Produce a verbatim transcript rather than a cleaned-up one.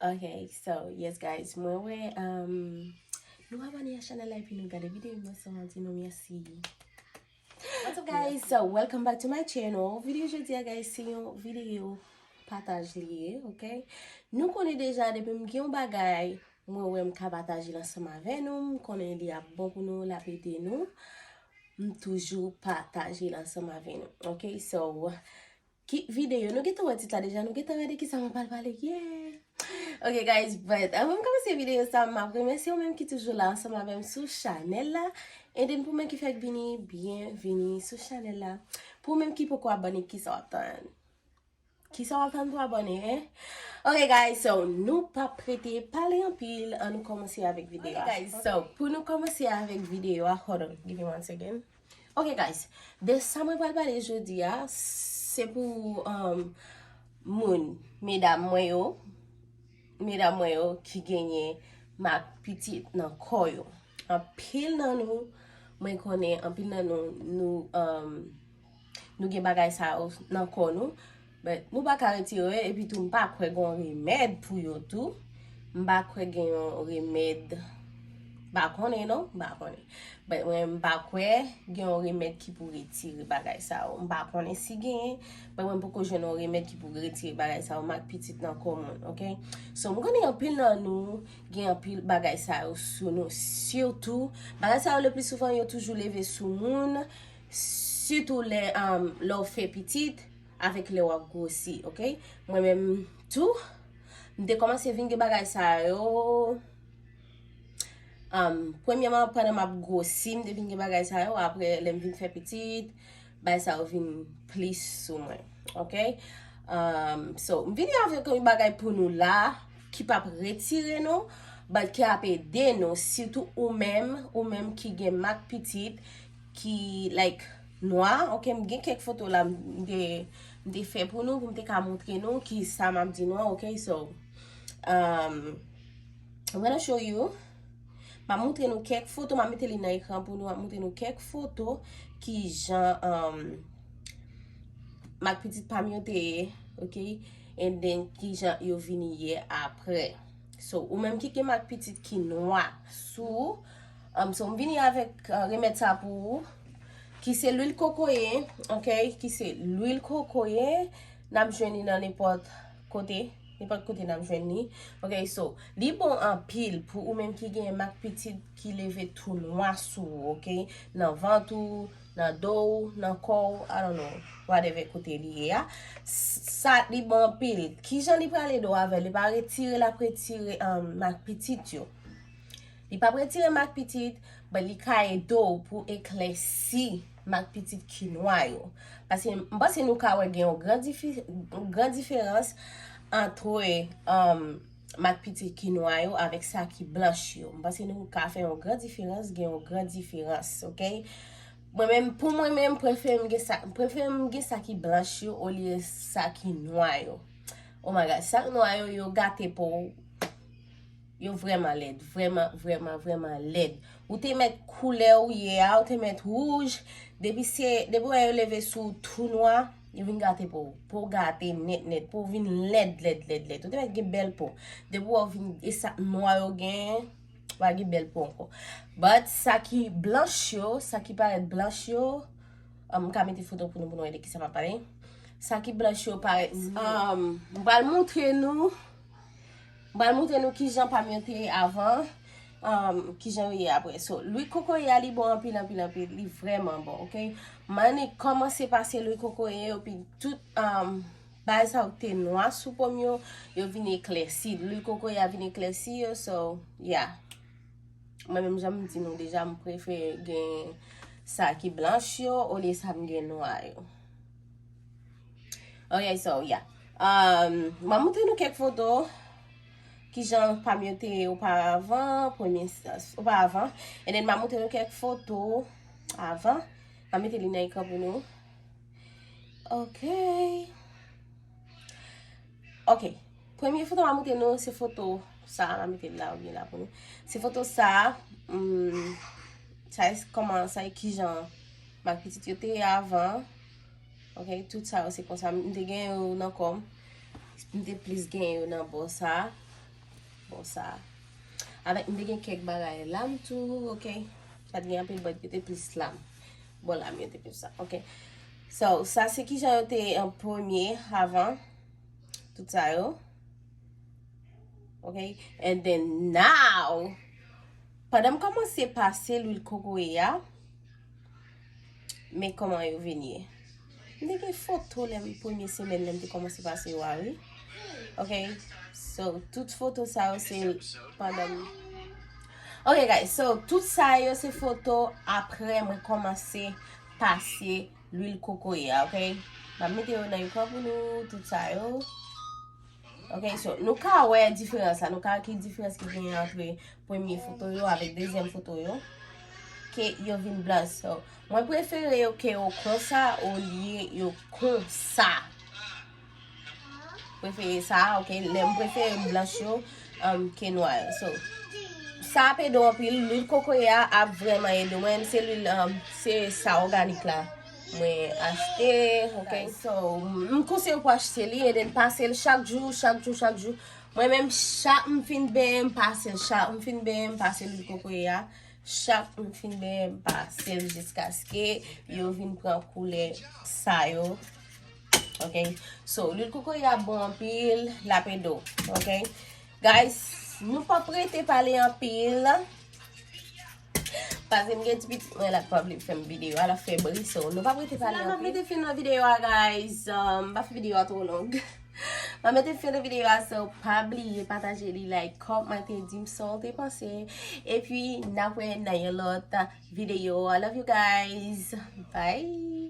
Ok, so, yes, guys, mwen wè, um, nou abòne a chanèl la epi nou gade videyo m nan, so, mwen di nou mèsi. What's up, guys? So, welcome back to my channel. Videyo jodi a, guys, se yon videyo pataj li ye, ok? Nou konnen deja, depi m gen yon bagay, mwen wè m ka pataje l ansanm avè nou, m konnen li ap bon pou nou, l ap ede nou. M toujou pataje l ansanm avè nou, ok? So, ki videyo, nou gentan wè tit la deja, nou gentan gade kisa mwen pral pale, yeah! Ok, guys, but, avan m kòmanse videyo sa, m ap remèsye ou menm ki toujou la ansanm avè m sou chanèl la. And then, pou menm ki fèk vini, byenvini sou chanèl la. Pou menm ki poko abòne, kisa w ap tann? Kisa w ap tann pou abòne, hein? Ok, guys, so, nou p ap rete pale anpil, an nou kòmanse avèk videyo a. Ok, guys, so, pou nou kòmanse avèk videyo a, hold on, give me one second. Ok, guys, de sa mwen pral pale jodi a, se pou, um, moun, medam mwen yo, medam mwen yo ki genyen mak pitit nan kò yo. Anpil nan nou, mwen konnen anpil nan nou, nou, um, nou gen bagay sa yo nan kò nou, but nou pa ka retire yo, epi tou m pa kwè gen yon remèd pou yo tou. M pa kwè gen yon remèd. M pa konnen non, m pa konnen. But mwen, m pa kwè gen yon remèd ki pou retire bagay sa yo. M pa konnen si genyen, but mwen poko jwenn yon remèd ki pou retire bagay sa yo, mak pitit nan kò moun, ok? So, m konnen anpil nan nou gen anpil bagay sa yo sou nou. Sitou, bagay sa yo le pli souvan yo toujou leve sou moun, sitou lè, um, lè w fè pitit, avèk lè w ap gwosi, ok? Mwen menm tou, m te kòmanse vin gen bagay sa yo, um, premyèman, pandan m ap gwosi, m te vin gen bagay sa yo, apre, lè m vin fè pitit, bagay sa yo vin plis sou mwen, ok? Um, so, m vini avèk yon bagay pou nou la, ki p ap retire nou, but ki ap ede nou, sitou ou menm, ou menm ki gen mak pitit, ki, like, nwa, ok, m gen kèk foto la, m te, m te fè pou nou, pou m te ka montre nou ki sa m ap di nou an, ok, so, um, I'm gonna show you. M ap montre nou kèk foto, m ap mete li nan ekran pou nou, m ap montre nou kèk foto ki jan, um, mak pitit pa m yo te ye, ok, and then ki jan yo vini ye apre. So, ou menm ki gen mak pitit ki nwa sou ou, um, so, m vini avèk, uh, remèd sa pou ou, ki se lwil kokoye, ok, ki se lwil kokoye, n ap jwenn li nan nenpòt kote, nenpòt kote n ap jwenn li. Ok, so, li bon anpil pou ou menm ki gen mak pitit ki leve tou nwa sou ou, ok? Nan vant ou, nan do w, nan kò w, I don't know, whatever kote li ye a. S-, sa, li bon anpil. Kijan li pral ede w avè l? Li pa retire, l ap retire, um, mak pitit yo. Li p ap retire mak pitit, but li ka ede w pou eklèsi mak pitit ki nwa yo. Paske m panse nou ka wè gen yon gran difi-, gran diferans antre, um, mak pitit ki nwa yo avèk sa ki blanch yo. M panse nou ka fè yon gran diferans, gen yon gran diferans, ok? Mwen menm, pou mwen menm, prefere m gen sa, prefere m gen sa ki blanch yo olye sa ki nwa yo. Oh my God, sa k nwa yo, yo gate po w. Yo vrèman lèd, vrèman, vrèman, vrèman lèd. Ou te mèt koulè ou ye a, ou te mèt wouj, depi se, depi w wè yo leve sou ou tou nwa, yo vin gate po w. Po w gate nèt, nèt, po w vin lèd, lèd, lèd, lèd. Ou te mèt gen bèl po. Depi w wè w vin, e sa nwa yo gen, w a gen bèl po ankò. But sa ki blanch yo, sa ki parèt blanch yo, um, m ka mete foto pou nou, pou nou wè de kisa m ap pale. Sa ki blanch yo parèt, um, m pral montre nou, m pral montre nou kijan pa m yo te ye avan, um, kijan yo ye apre. So, lwil kokoye a, li bon anpil, anpil, anpil. Li vrèman bon, ok? M annik kòmanse pase lwil kokoye yo, epi tout, um, bagay sa yo k te nwa sou po m yo, yo vin eklèsi. Lwil kokoye a vin eklèsi yo, so, yeah. Mwen menm, jan m di nou deja, m prefere gen sa ki blanch yo olye sa m gen nwa yo. Ok, so, yeah. Um, m ap montre nou kèk foto kijan pa m yo te ye oparavan, premye, oparavan. And then, m ap montre nou kèk foto avan. M ap mete li nan ekran pou nou. Ok. Ok. Premye foto m a montre nou, se foto sa a, m a mete l la, oubyen la pou nou. Se foto sa a, hmm, sa e kòman, sa e kijan mak pitit yo te ye avan. Ok, tout sa yo se konsa. M te gen yo nan kò m. M te plis gen yo nan bò sa a. Konsa. Avèk m te gen kèk bagay lam tou, ok? Pa t gen anpil bò, yo te plis lam. Bò lam yo te plis sa, ok? So, sa se kijan yo te an premye avan tout sa yo. Ok? And then now, pandan m kòmanse pase lwil kokoye a, men kòman yo vin ye. M te gen foto lè premye semèn lè m te kòmanse pase yo a, wi. Ok? So, tout foto sa yo se pandan m Ok, guys, so tout sa yo se foto apre mwen kòmanse pase lwil kokoye a, ok? M ap mete yo nan ekran pou nou, tout sa yo. Ok, so nou ka wè diferans la, nou ka wè ki diferans ki genyen antre premye foto yo avèk dezyèm foto yo, ke yo vin blanch. So, mwen prefere yo ke yo konsa olye yo konsa. Prefere sa, ok? Lè m prefere blanch yo um, ke nwa yo. So, sa ap ede w anpil. Lwil kokoye a ap vrèman ede w. Mwen, se lwil, um, se sa òganik la. Mwen achte, ok? So, m konseye w pou achte li, and then pase l chak jou, chak jou, chak jou. Mwen menm, chak m fin benyen, m pase l. Chak m fin benyen, m pase lwil kokoye a. Chak m fin benyen, m pase l jiskaske yo vin pran koulè sa yo. Ok? So, lwil kokoye a bon anpil, l ap ede w. Ok? Guys, nou p ap rete pale anpil. Paske m gen ti pitit mwen la k p ap vle fè m videyo a, l ap fè bri, so nou p ap rete pale anpil. M ap mete fen nan videyo a, guys. Um, m pa fè videyo a twò long. M ap mete fen nan videyo a, so pa bliye pataje li, like, kòmante, di m sa w te panse. Epi, n ap wè nan yon lòt videyo. I love you guys. Bye.